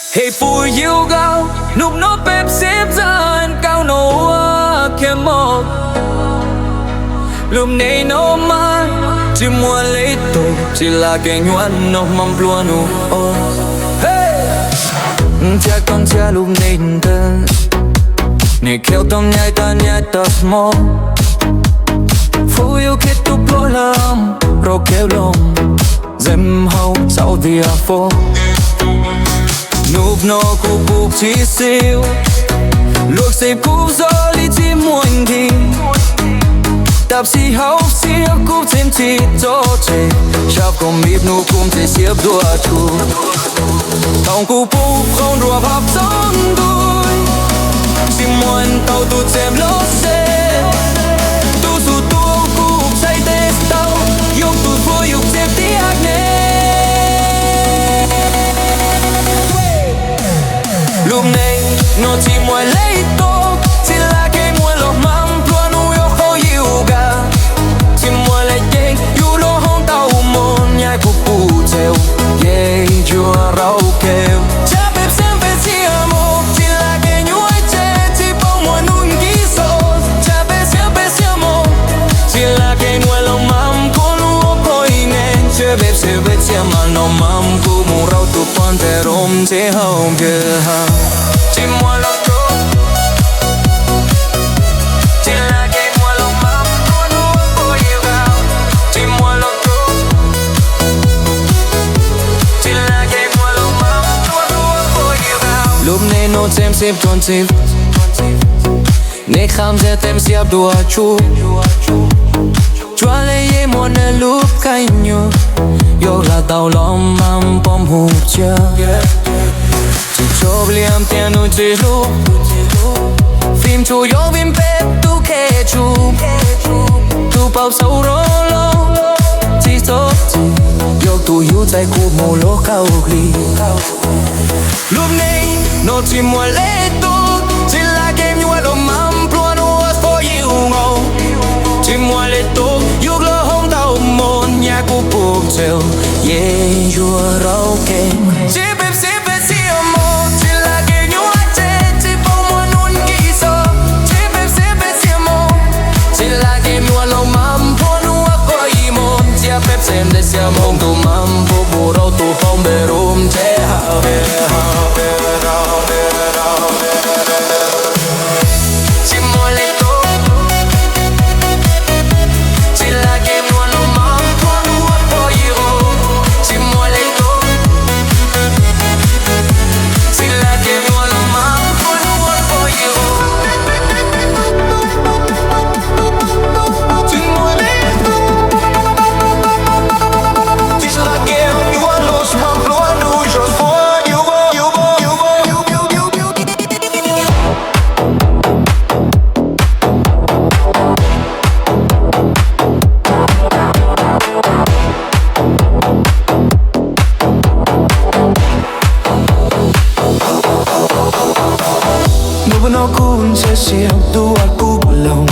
Hej puj yuj gau, hnub no peb sib zam kau no ua khiav mog. Lub neej no mas tsis muaj lej tug, tsis lam kev nyuaj no hmo nplua nuj os. Ntxhiab koj ntxhiab lub neej ntawd, niam khiav tau nyaij tag nyaij tag hmo. Phooj ywg khiav tus pluag lawm rau khiav loo, zem hau txaus tias fo. Hnub no kuv puj tsis xim, luag xim kuv zoo li tsis muaj nqis. Tab sis hauv siab kuv tseem tsis tso tseg, sab koom vib hnub kuv tseem siab dua tshua. Thaum kuv puj qhov nruab hab txog ntuj, tsis muaj ntau tus tseem los seb, tus xub tus kuv txhais tes tau, yog tus puj yug tseem tiag ne. Lub neej no tsis muaj lej tug, tsis lam kev nyuaj los hmab nplua nuj yuav qhov yuj gab. Tsis muaj lej ceeb yug los hoob tau mog, nyaij kuv puj txheb, yeej yuav raug kev. Tsam peb siab peb txiaj mog, tsis lam kev nyuaj tseg, tsis paub muaj hnub nkiv xos. Tsam peb siab peb txiaj mog, tsis lam kev nyuaj los hmab nplua nuj yuav qhov ib neeg. Tsam peb siab peb txiaj mas no hmab kuv mus rau tus poj ntxoog rooj ntse hauv npias ha. Tsis muaj lub tug, tsis lam kev nyuaj los hmab nplua nuj yuav qhov yuj gab. Tsis muaj lub tug, tsis lam kev nyuaj los hmab nplua nuj yuav qhov yuj gab. Lub neej no tseem sib txuas ntxiv, nej qhab ntxhiab teem siab dua tshua. Tsuas le yeej muaj nej lub kheej nyuaj, yuav lam tau los mas pom mus cia. Tsis tshua liam tias nws tsis hlub, vim tsuas yog vim peb tus kheej tsum. Tus paub xaus rov los tsis txhob txwm, yog tus yug txais kuv mus lub kauj hli. Lub neej no tsis muaj lej tug, tsis lam kev nyuaj los hmab nplua nuj yuav qhov yuj gab. Tsis muaj lej tug yug los hoob tau mog, nyaij kuv puj txheb, yeej yuav raug kev. Tsam peb siab peb txiaj mog, tsis lam kev nyuaj tseg, tsis paub muaj hnub nkiv xos. Tsam peb siab peb txiaj mog, tsis lam kev nyuaj los hmab nplua nuj yuav qhov ib mog. Tsam peb siab peb txiaj mog, tus hmab puj mus rau tus poj ntxoog rooj ntse ha. Tsis muaj lej tug, tsis lam kev nyuaj los hmab nplua nuj yuav qhov yuj gab. Tsis muaj lej tug, tsis lam kev nyuaj los hmab nplua nuj yuav qhov yuj gab. Tsis muaj lej tug, tsis lam kev nyuaj los hmab nplua nuj yuav qhov yuj gab. Hnub no kuv ntxhiab siab dua kuv loo,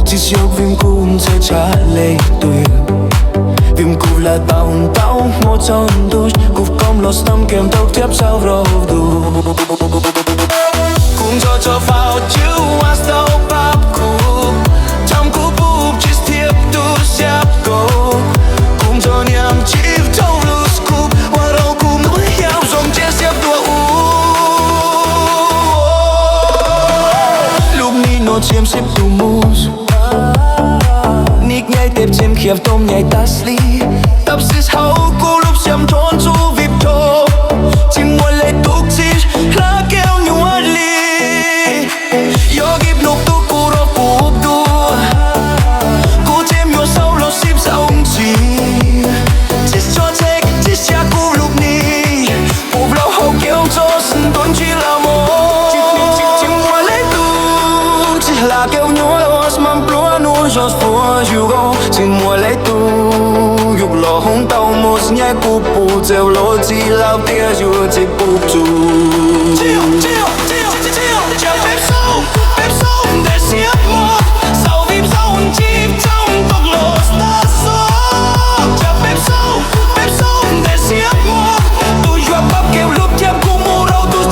tsis xyov vim kuv ntxhiab tshaj lej tug, vim kuv lam tau ntau hmo tsaus ntuj, kuv koom los tam kev ntau thiab tsaus rau tus. Kuv ntxhov tso faus cwj vas tau pab kuv, tsam kuv puj tsis thiab tus siab kub. Kuv ntxhov niam tsis tau lub kub ua rau kuv mus yau zoo ntsia siab dua u. Lub neej no tseem sib tug mus, nik nyaij teb tseem khiav tom nyaij tas li. Tab sis hauv kuv lub siab nrho ntxuav vib rho, tsis muaj lej tug tsis lam kev nyuaj li. Yog kib nub tug kuv rov puv dua, kuv tseem yuav xaus los sib zaum ntxiv. Tsis tso tseg tsis xyav kuv lub neej, puv plaub hau kev txog sib ntuj ntsis los mus. Tsis muaj lej tug tsis lam kev nyuaj los hmab nplua nuj yuav qhov yuj gab. Tsis muaj lej tug yug los hoob tau mog, nyaij kuv puj txheb los tsis laus tias yuav tsis puv txhub. Tsam peb xaus, peb xaus ntev siab mog, xaus vim xaus ntsis tsaus ntuj los tas xov. Tsam peb xaus, peb xaus ntev siab mog, tus yuav pab kev lub thiab kuv mus rau tus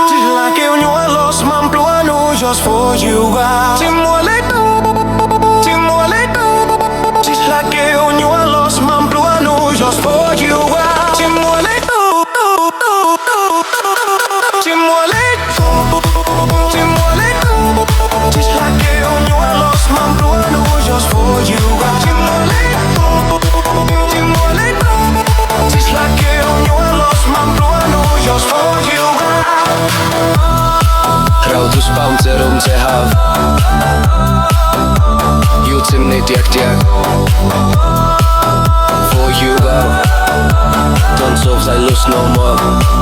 Tsis hla kev ua nyuaj los mas nplua nuj, just for you, ah. Tsis muaj leb, tsis muaj leb, tsis hla kev ua nyuaj los mas nplua nuj, just for you, ah. Tsis muaj leb, tsis muaj leb, tsis muaj leb, tsis hla kev ua nyuaj los mas nplua nuj, just for you, ah. Tsis muaj leb, tsis muaj leb, tsis hla kev ua nyuaj los mas nplua nuj, just for you, ah. Rau tus spaum ntxim rau ntxim hav. Yus txim nej tiag tiag. For you, ah. Don't so I lose no more.